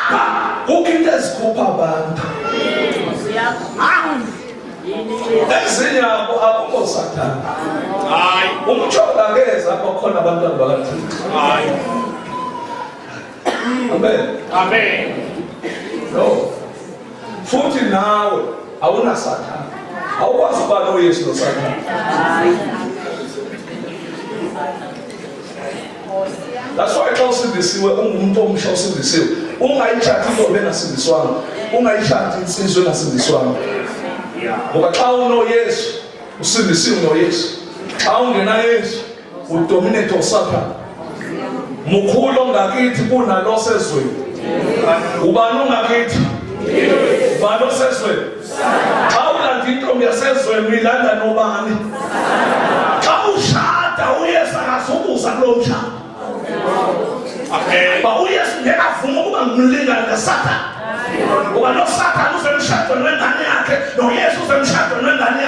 Apha kukho into ezikhupha abantu. Ezinye abo akukho sathane. Hayi. Umtshola akeze apho khona abantwana bakaThixo. Hayi. Amen. Amen. No. Futhi nawe awunasathane. Awukwazi ukuba noYesu nosathane. That's why xa usindisiwe ungumuntu omsha usindisiwe. Ungayitshati intombi engasindiswanga. Ungayitshati insizwa engasindiswanga. Ngoba xa unoYesu usindisiwe noYesu. Xa ungenaYesu udominate uSathane. Mukhulu ongakithi kunalo sezweni. Ubani ongakithi? Ubani osezweni? Xa ulanda intombi yasezweni uyilanda nobani? Xa ushada uYesu akazukuza kulo mshado. Amen. Ba uYesu ngeke avume ukuba ngumlingane kaSathane. Ngoba noSathane usemshadweni wengane yakhe, noYesu usemshadweni wengane yakhe.